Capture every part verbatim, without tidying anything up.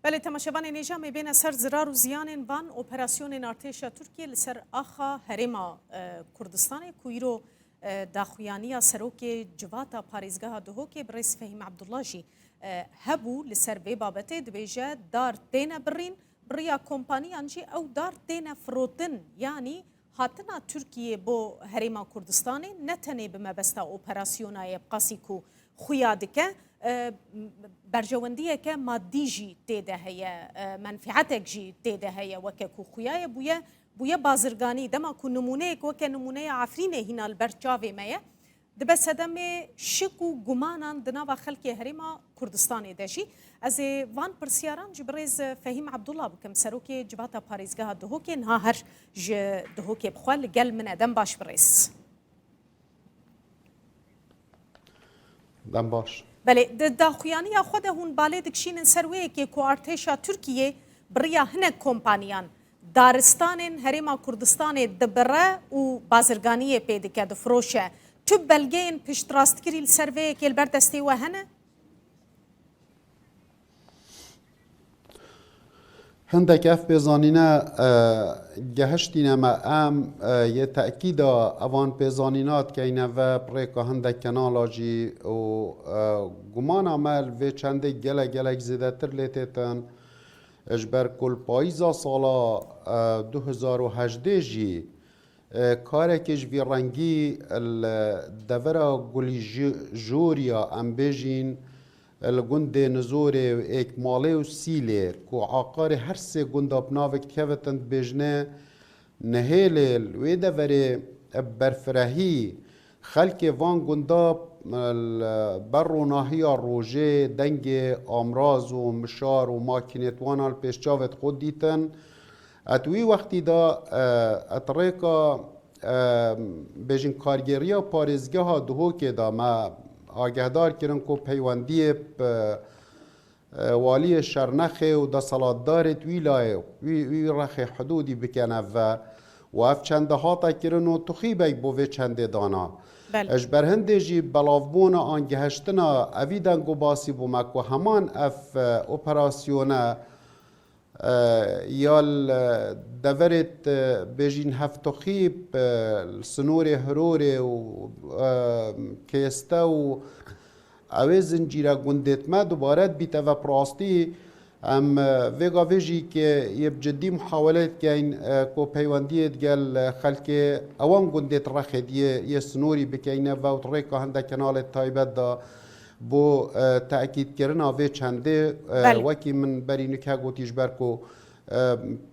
Belê, temaşevanên hêja, em ê bêne ser zirar û ziyanên van operasyonên artêşa Tirkiyê li ser axa herêma, e, Kurdistanê, ku îro, e, daxuyaniya serokê Civata Parêzgeha Duhokê, birêz Fehîm Abdullah jî, e, hebû. Li ser vê babetê dibêje, dar têne birîn, bi riya kompaniyan jî ew dar têne firotin, yanî hatina Tirkiyê bo herêma Kurdistanê ne tenê bi mebesta operasyona ye, bi qasî ku xuya dike, e, berjewendiyeke madî jî tê de heye, e, menfeetek jî tê de heye, weke ku xuya ye, bûye, bûye bazirganî. Dema ku nimûneyek weke nimûneya Efrînê hîna li ber çavê me ye, dibe sedemê şik û gumanan di nava xelkê herêma Kurdistanê de jî. Ez ê van pirsyaran ji birêz Fehîm Abdullah bikim, serokê Civata Parêzgeha Duhokê, niha her ji Duhokê bi xwe li gel min e. Dem baş birêz. Dem baş. Belê, di daxuyaniya xwe de hûn balê dikişînin ser wê yekê ku artêşa Tirkiyê bi riya hinek kompaniyan daristanên Herêma Kurdistanê dibire û bazirganiyê pê dike, difiroşe. Tu belgeyên piştrastkirî li ser vê yekê li ber destê we hene? Hindek ev pêzanîne, e, gehiştîne me. Em, e, yê tekîda evan pêzanîna dikeyne ve bi rêka hindek kenala jî û, e, gumana me li vê çendê gelek, gelek zêdetir lê têtin. Ji ber ku li payîza sala, e, du hezar û hejdeh jî, e, karekê ji vî rengî li devera Gulî Ju-, Jûriya, em bêjîn, li gundê Nizorê û Êkmalê û Sîlê, ku aqarê her sê gunda bi navek dikevitin, dibêjine Nihêlê, li wê deverê bi berfirehî xelkê van gunda, e, li ber ronahiya rojê dengê amraz û mişar û makînêt wana li pêş çavêt xwe dîtin. Et wî wextî de, e, et rêka, e, bêjin kargêriya parêzgeha Duhokê de me agehdar kirin ku peywendiyê bi, e, waliyê Şernexê û deselatdarê di wî layê, wî, wî rexê hidûdî bikene ve û ev çende hate kirin û tuxîbek bo vê çendê dana. Belê. Ji ber hindê jî belavbûna an gehiştina evî dengobasî bû me ku heman ev, e, operasyone, e, ya li deverê, e, bêjîn hevtuxîb, e, li sinorê Hirorê û, e, Kêste û ew ê zincîre gundêt me dubare dibîte ve bi rastî. Em, e, vê gavê jî ke yê bi cidî muhawele dikeyn, e, ku peywendiyê digel, e, xelkê ewan gundêt rexê diyê yê sinorî bikeyne ve û rêka hindek kenalê taybet de bo, e, tekîdkirina vê çendê, e, Belê. wekî min berî nike gotî, ji ber ku, e,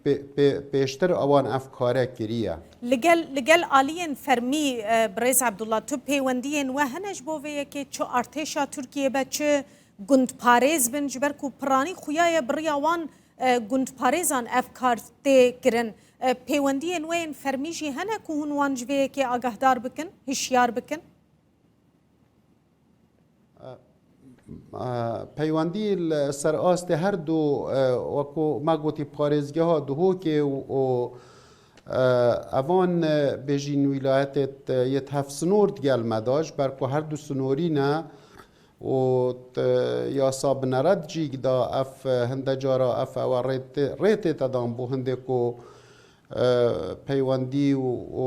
pê-, pê-, pêştir ewan ev kare kiriye. Li gel, li gel aliyên fermî, e, birêz Abdullah, tu pêwendiyên we hene ji bo vê yekê, çi artêşa Tirkiyê be, çi gundparêz bin, ji ber ku piranî xuya ye bi riya wan, e, gundparêzan ev kar tê kirin. E, pêwendiyên we yên fermî jî hene ku hûn wan ji vê yekê agahdar bikin, hişyar bikin? E, e, peywendî li ser astê her du, e, wekû me gotî, parêzgeha Duhokê û, û, e, evan, e, bêjîn wîlayetê t-, yê hevsinor digel me de, ji ber ku her du sinorî ne û t-, yasa binere dijîk de ev, e, hinde cara ev ewe rê tê, rê tê te dan bo hindê ku e, peywendî û, û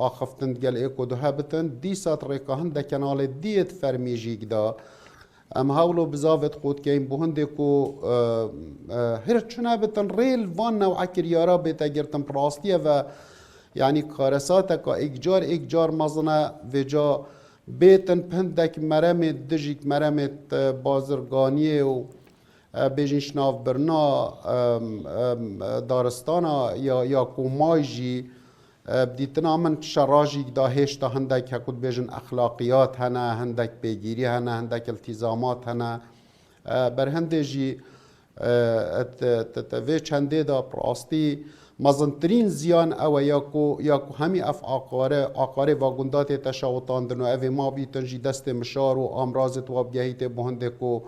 axiftin digel êk û du hebitin, dîsa di rêka hinde kenalê diyê di fermî jî gida. Em hewlo bizavê di qût keyin bo hindê ku, e, e, hir çune bitin rê li van new'e kiryara bête girtin. Bi rastiye ve, yanî karesateka êkcar, êkcar mezin e, vêca bêtin bi hindek meremê dijîk meremê, e, bazirganiyê û e, bêjin şinavbirina, em, em, daristana ya, ya komay jî, e, bi dîtina min şera jî da hêşta hindek, heku dibêjin, exlaqiyat hene, hindek pêgîrî hene, hindek iltîzamat hene. E, berhindê jî, e, et, et, et, vê çendê de bi rastî mezintirîn ziyan ew e, ya ku, ya ku hemî ev aqare, aqarê va gunda tê teşewitandin û evê ma bîtin jî destê mişar û amrazê tu wa bigehîtê bo hindê ku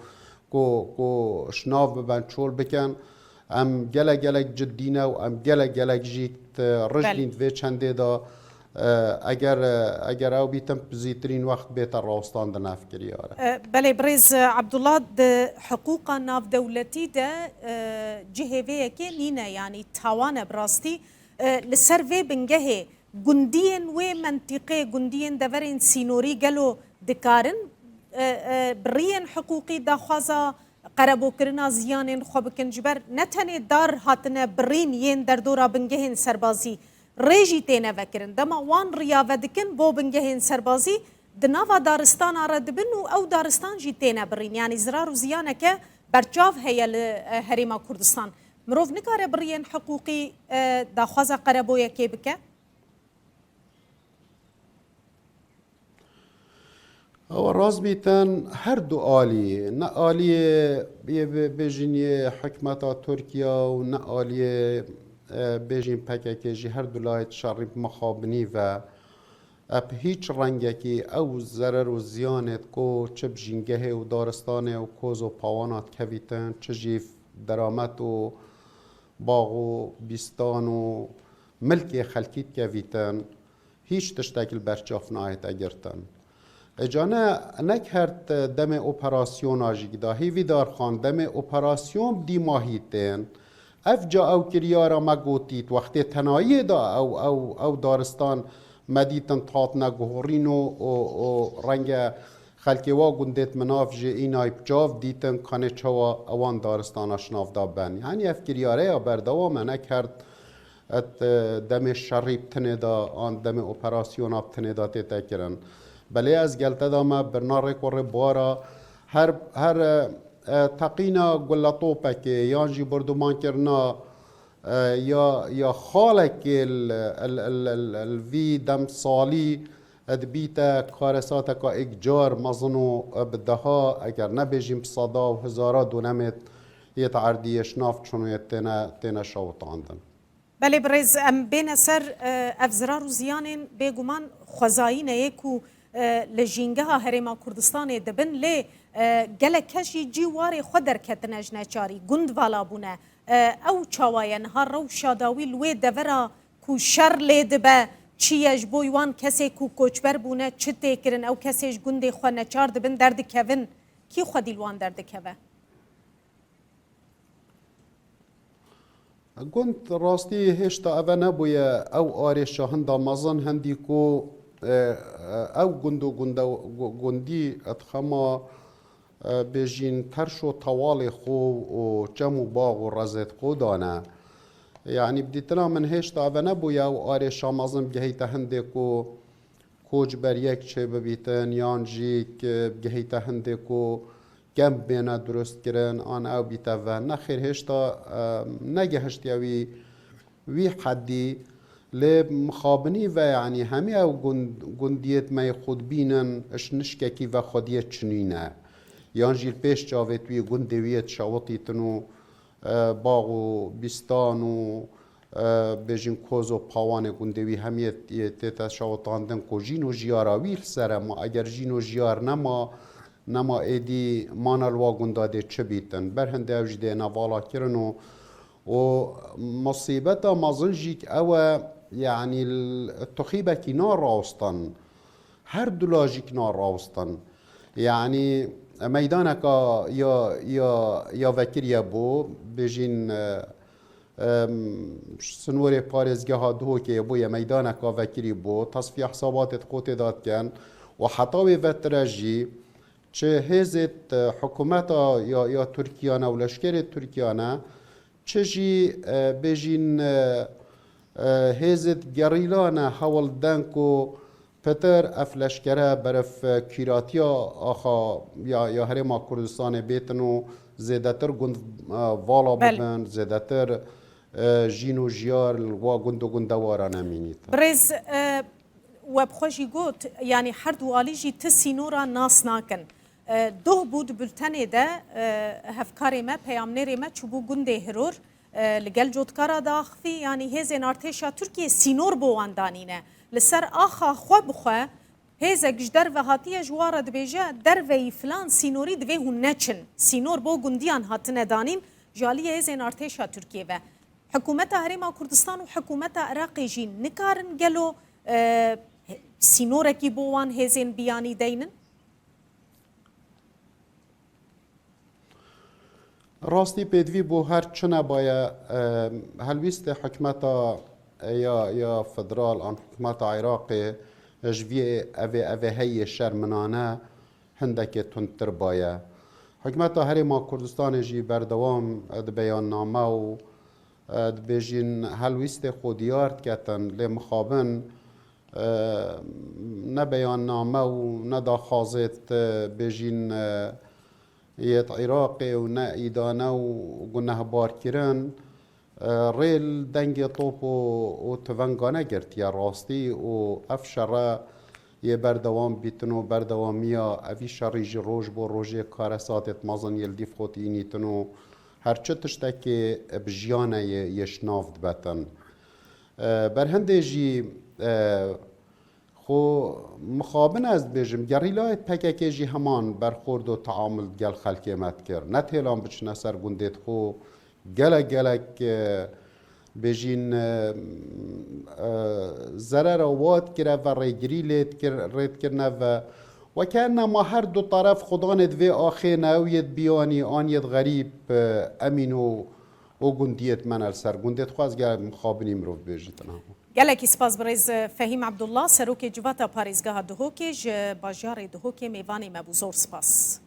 ku, ku şinav biben, çol bikin. Em gelek gelek cidî ne û em gelek gelek jî, e, rijlîn Belê. Vê çendê de, E, eger, e, eger ew bîtin, zîtirîn wext bête rawestandin ev kiryar e. E, belê, birêz Ebdullah, di hiqûqa navdewletî de, e, cihê vê yekê nîne, yanî tawan e bi rastî. E, li ser vê bingehê gundiyên wê mentîqê, gundiyên deverên sînorî gelo dikarin, e, e, bi riyên hiqûqî daxwaza qerebokirina ziyanên xwe bikin, ji ber ne tenê dar hatine birîn yên derdora bingehên serbazî, rê jî têne vekirin. Dema wan riya vedikin bo bingehên serbazî, di nava daristana re dibin û ew daristan jî têne birîn. Yanî zirar û ziyaneke berçav heye li, e, Herêma Kurdistan. Mirov nikare bi riyên hiqûqî, e, daxwaza qereboyekê bike? Ew rast bîtin, her du alî, ne aliyê yê bê-, bêjin yê hikmeta Tirkiye û ne aliyê, e, bêjin P K K jî, her du layê şerî mixabinî ve. E, bi hîç rengekî ew zerer û ziyanêt ku çi bi jîngehê û daristanê û koz û pawana dikevîtin, çi jî deramet û bax û bîstan û milkê xelkî dikevîtin, hîç tiştek li ber çav nayête girtin. Ê ca ne, nek her demê operasyona jî gida. Hîvîdar Xan, demê operasyon bi dîmahî tên. Ev ca ew kiryara me gotît, wextê tenayiyê de ew, ew, ew daristan me dîtin hatine guhorîn û, û, û renge xelkê wa gundêt min nav jê înay bi çav dîtin, kanê çawa ewan daristana şinav da ben. Yanî ev kiryareya berdewam e, nek her et, e, demê şerî bi tinê de, an demê operasyona bi tinê de tête kirin. Belê ez gel te da me birna rêk û rêbara her, her, e, e, teqîna guletopekê yan jî bordumankirina, e, ya, ya xalekê li, li, li, li, li vî demsalî, e, dibîte karesateka êkcar mezin û, e, bi deha, eger nebêjin bi seda û hezara donemêt yêt erdî yê şinav çûn û yêt têne, têne şewitandin. Belê birêz, em bêne ser, e, ev zirar û ziyanên bêguman xwezayî ne yê ku, e, li jîngeha Herêma Kurdistanê dibin, lê, e, gelek kes jî cî warê xwe derketine ji neçarî, gund vala bûne. E, ew çawa ye niha rewşa dawî li wê devera ku şer lê dibe, çi ye ji bo wan kesê ku koçber bûne, çi tê kirin, ew kesê ji gundê xwe neçar dibin, derdikevin, kî xwedî li wan derdikeve? Gund rastî hêşta eve nebûye, ew arêşa hinda mezin hindî ku, e, e, ew gund û gunde-, gu-, gundî etxema, e, bêjîn terş û tewalê xwe û çem û bax û rezêt xwe dane. Yanî bi dîtina min hêşta eve nebûye, ew arêşa mezin bigehîte hindê ku koç ber yek çêbibîtin, yan jî ki bigihîte hindê ku kemp bêne durustkirin, an ew bîte ve. Nexêr, hêşta, e, negihiştiye wî, wî hedî. Lê mixabinî ve, yanî hemî ew gund-, gundiyêt me yê xwe dibînin, ji nişkekî ve xwediyê çinî ne. Yan jî li pêş çavêt wî gundê wî yê dişewitîtin û e, bax û bîstan û, e, bêjin koz û pawanê gundê wî hemiyê yê tête şewitandin ku jîn û jiyara wî li ser e, ma eger jîn û jiyar nema, nema êdî mana li wa gunda dê çi bîtin. Ber hindê ew jî dê nevala kirin û, û musîbeta mezin jî ew e, yanî l-, tuxîbekî narawestin. Her du lajîk narawestin. Yanî meydaneka ya, ya, ya vekirî ye bû, bêjîn, e, em, sinorê parêzgeha Duhokê bûye, meydaneka vekirî bû, tesfiya hisabatê di qotê de dikin û heta wê vetire jî çi hêzê, e, hikûmeta ya, ya Tirkiye ne û leşkerê Tirkiye ne, çi jî, e, bêjîn, e, e, hêzê gerîla ne hewl den ku pitir ev leşkere berif, e, kîratiya axa ya, ya Herêma Kurdistanê bêtin û zêdetir gund, e, vala Belê. bibin, zêdetir, e, jîn û jiyar li wa gund û gundewara nemînîtin. Birêz, e, we bi xwe jî got, yanî her du alî jî ti sînora nas nakin. E, doh bû di bultenê de, e, hevkarê me, peyamnêrê me çûbû gundê Hiror, e, li gel cotkara diaxivî, yanî hêzên artêşa Tirkiyê sînor bo wan danîne. Li ser axa xwe bi xwe hêzek ji derve hatiye ji wan re dibêje, derveyî filan sînorî divê hûn neçin. Sînor bo gundiyan hatine danîn ji aliyê hêzên artêşa Tirkiyê ve. Hikûmeta Herêma Kurdistan û hikûmeta Iraqê jî nikarin gelo e, sînorekî bo wan hêzên biyanî deynin? Rastî pêdivî bo her çi nebaye, e, helwîstê hikûmeta ya, ya federal an hikûmeta Iraqê ji vê evê, evê heyê şerminane hindekê tundtir baye. Hikûmeta Herêma Kurdistanê jî berdewam, e, di beyanname û, e, dibêjin helwîstê xwe diyar diketin, lê mixabin, e, ne beyanname û ne daxwazêt, e, bêjin, e, yêt Iraqê û ne îdane û gunehbarkirin, e, rê li dengê top û, û tivengane girtiye rastî û ev şere yê berdewam bîtin û berdewamiya evî şerî jî roj bo rojê karesatêt mezin yê li dîv xwe tînîtin û her çi tiştekê bi jiyane yê, yê şinav dibetin. E, berhindê jî, e, xwe mixabin ez dibêjim, gerîlayê P K K jî heman berxwerd û teamul digel xelkê me dikir. Ne têlan biçine ser gundê xwe, gelek gelek, e, bêjin, e, e, zerera wa dikire ve, rêgirî lê dikir, rê dikirine ve. Weke ennema her du taraf xudanê divê axê ne ew yêt biyanî an yêt xerîb, e, emîn û, û gundiyêt me ne li ser gundêt xwe ez gelek mixabinî mirov bêjîtin hema. Gelekî spas birêz Fehîm Abdullah, Serokê Civata Parêzgeha Duhokê ji bajarê Duhokê mêvanê me bû. Zor spas.